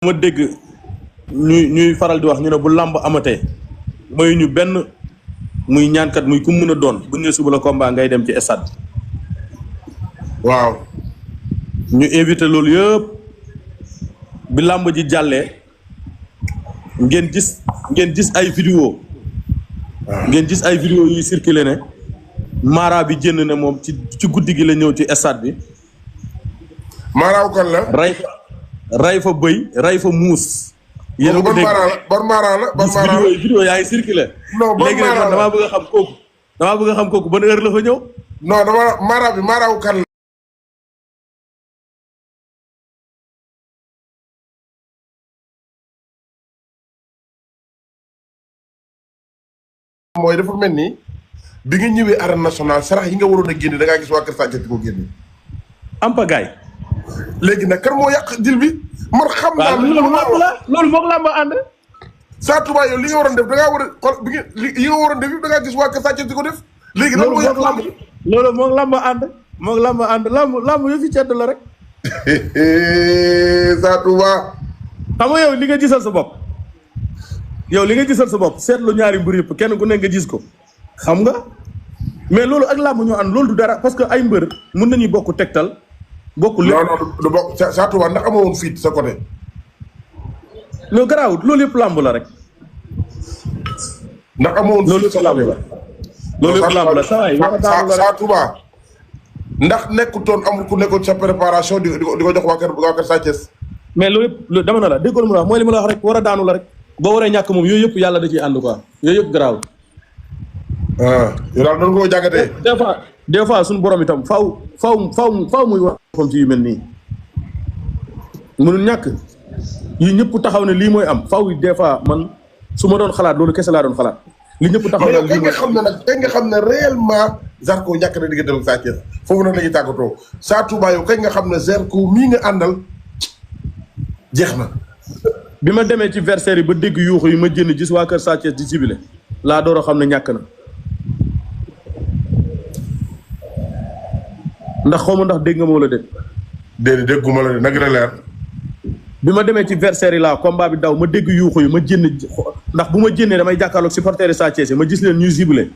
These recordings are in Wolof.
ma dégg ñuy faral di wax ñu ne bu làmb amatee mooy ñu benn muy ñaankat muy ku mën a doon bu ñu suba la combat ngay dem ci stade. waaw. ñu invité loolu yëpp bi làmb ji jàllee ngeen gis ay vidéo ngeen gis ay vidéo yuy circulé ne Mara bi jënd ne moom ci guddi gi la ñëw ci stade bi. Mara kan la. ray fa bëy ray fa muus. yéen a ko dégg ban Mara la ban Mara la vidéo yaa ngi circulé. non ban léegi nag man damaa bëgg a xam kooku. damaa bëgg a xam kooku ban heure la fa ñëw. non dama Mara bi Mara kan la. mooy dafa mel ni bi nga ñëwee arène nationale sarax yi nga waroon a génne da ngaa gis waa Kër Sathiès di ko génne. Ampagaay. léegi nag kan moo yàq dil bi. man xam naa loolu moog làmb ànd. Sa Touba yow li nga waroon def da ngaa war a xool bi nga li nga waroon def yëpp da ngaa gis waa Kër Sathiès di ko def. léegi lan moo yàq làmb loolu moog làmb ànd. moog làmb ànd làmb yëf yi cedd la rek. Sa Touba. xam nga yow li nga gisal sa bopp. yow li nga gisal sa bopp seetlu ñaari mbër yëpp kenn ku nekk nga gis ko xam nga mais loolu ak làmb ñoo ànd loolu du dara parce que ay mbër mën nañu bokk tegtal bokk lépp. non non du bokk Sa Touba ndax amoo woon fit sa côté. loolu garaawut loolu yëpp làmb la rek. ndax amoo woon loolu yëpp làmb la. loolu yëpp làmb la saa yi Sa Touba ndax nekkutoon amul ku nekkoon sa préparation di ko jox waa Kër Sathiès. mais loolu yëpp dama na la déggoo mu la wax mooy li ma la wax rek war a daanu la rek. boo waree ñàkk moom yooyu yëpp yàlla da ciy ànd quoi yooyu yëpp garaaw. yow daal doon ko jàngatee. des fois suñu borom itam faaw muy wax comme ci yu mel nii. mënul ñàkk yi ñëpp taxaw ne lii mooy am faaw des fois man su ma doon xalaat loolu kese laa doon xalaat. li ñëpp taxaw ne lii nga xam ne nag kañ nga xam ne réellement Zarko ñàkk na diggante ak Sa Thiès foofu nag la ñuy tàggatoo Sa Touba yow kañ nga xam ne Zarko mii nga àndal jeex na. bi ma demee ci versaire yi ba dégg yuuxu yi ma jënd gis waa Kër Sathiès di sibile laa door a xam ne ñàkk na ndax xaw ma ndax dégg nga ma wala dégg. déedéet dégguma la de nag la leer. bi ma demee ci versaire yi laa combat bi daw ma dégg yuuxu yi ma jënd ndax bu ma jëndee damay jàkkaarloog supporter Sa Thiès yi ma gis leen ñuy sibile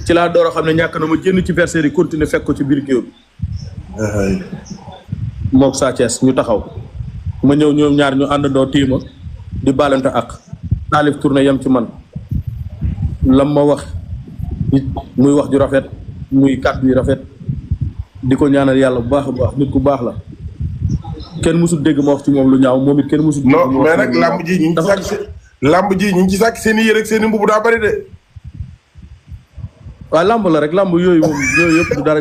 ci laa door a xam ne ñàkk na ma jënd ci versaire yi continuer fekk ko ci biir géew bi. moog Sa Thiès ñu taxaw. ma ñëw ñoom ñaar ñu àndandoo tiima di baalante ak taalif tourné yem ci man lam ma wax muy wax ju rafet muy kàddu yu rafet di ko ñaanal yàlla bu baax a baax nit ku baax la kenn mësul dégg ma wax ci moom lu ñaaw moom it kenn mësul dégg non mais nag làmb ji ñu ngi ci sàkk seen i yére ak seen i mbubu daa bëri de. waaw làmb la rek làmb yooyu moom yooyu yëpp du dara.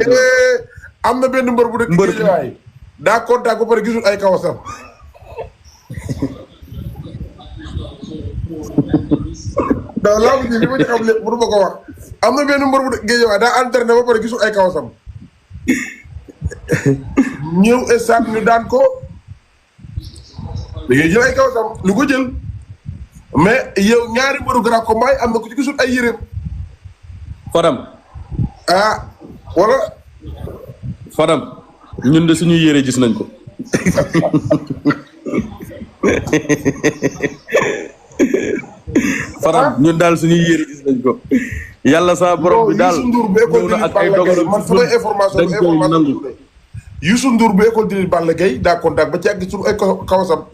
am na benn mbër bu dëkk Guédiawaye daa contact ba pare gisul ay kawasam. non làmb ji li ma ci xam lépp mënu ma ko wax am na benn mbër bu dëkk Guédiawaye daa entraîné ba pare gisul ay kawasam. ñëw stade ñu daan ko da ngay jël ay kawasam lu ko jël mais yow ñaari mbëru grand combat am na ku ci gisul ay yéreem. Fadam. wala. Fadam ñun de suñuy yére gis nañ ko. Fadam ñun daal suñuy yére gis nañ ko. yàlla sa borom bi daal ñëw na ak ay dogalam man samay information Youssou Ndour bu école di Balla Gaye daa contact ba ci àgg suñu ay kawasam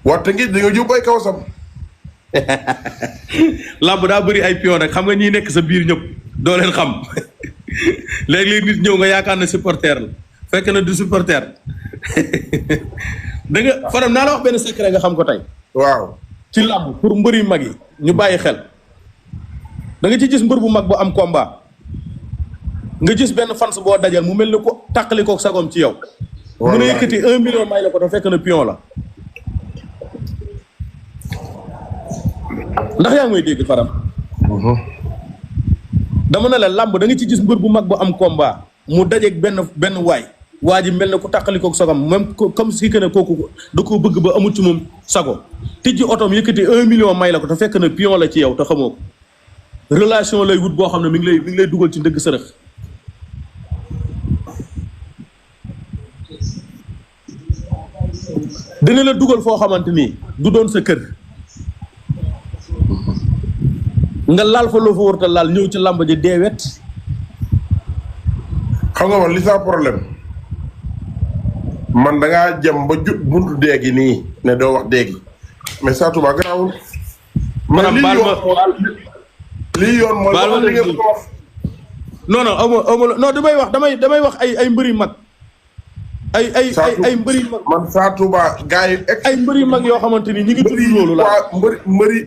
wante ngi dañoo yóbbu ay kawasam. làmb daa bëri ay pion rek xam nga ñiy nekk sa biir ñëpp doo leen xam léeg-léeg nit ñëw nga yaakaar ne supporter la fekk na du supporter da nga Fadam naa la wax benn secret nga xam ko tey. waaw ci làmb pour mbër yu mag yi ñu bàyyi xel da nga ci gis mbër bu mag bu am combat nga gis benn fans boo dajal mu mel ni ko tàqali kook sagoom ci yow. mu ne yëkkati 1 million may la ko te fekk na pion la. ndax yaa ngi may dégg Fadam. dama ne la làmb da nga ci gis mbër bu mag bu am combat mu dajeeg benn waay waa ji mel ne ku tàqali kook sagom même comme si que ne kooku da koo bëgg ba amul ci moom sago tijji otoom yëkkati 1 million may la ko te fekk na pion la ci yow te xamoo ko relation lay wut boo xam ne mi ngi lay dugal ci ndëgg sërëx. dina la dugal foo xamante ni du doon sa kër nga laal fa loo fa warta laal ñëw ci làmb ji deewet. xam nga man li sa problème man da ngaa jëm ba jut buntu déegi nii ne doo wax déegi mais Sa Touba garaawul. maanaam baal ma lii yoon mooy wax li ngeen ko wax. non non amoo non damay wax ay mbëri mag. ay mbëri mag man Sa Touba gars yi. ay mbëri mag yoo xamante ni ñi ngi tudd loolu la.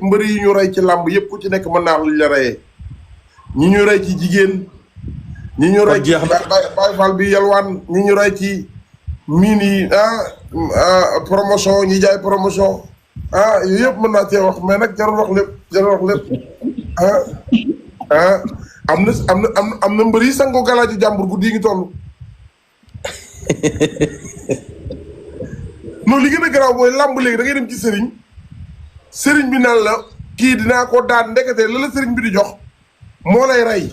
mbëri yi ñu rey ci làmb yëpp ku ci nekk mën naa wax li la reyee. ñi ñu rey ci jigéen. ñi ñu rey ci Baye Fall bi yalwaan ñi ñu rey ci miin yi promotion ñi jaay promotion yooyu yëpp mën naa cee wax mais nag jarul wax lépp am na mbër yi sango galaaju jàmbur guddi ngi toll. non li gën a garaaw mooy làmb léegi da ngay dem ci sëriñ bi naan la kii dinaa ko daan ndekete la sëriñ bi di jox moo lay rey.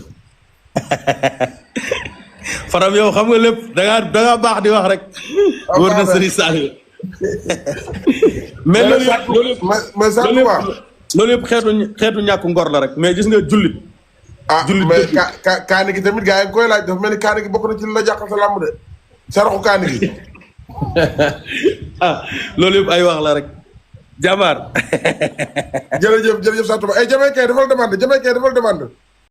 Faram yow xam nga lépp da ngaa baax di wax rek. wër na Serigne Saliou. mais loolu yëpp xeetu ñàkk ngor la rek mais gis nga jullit. jullit mais kaani gi tamit gaa yi koy laaj dafa mel ni kaani gi bokk na ci li la jàqal sa làmb de. saraxu kaani gi. loolu yëpp ay wax la rek. jàmbaar. jërëjëf Sa Touba ay Jamaïcain defal demande.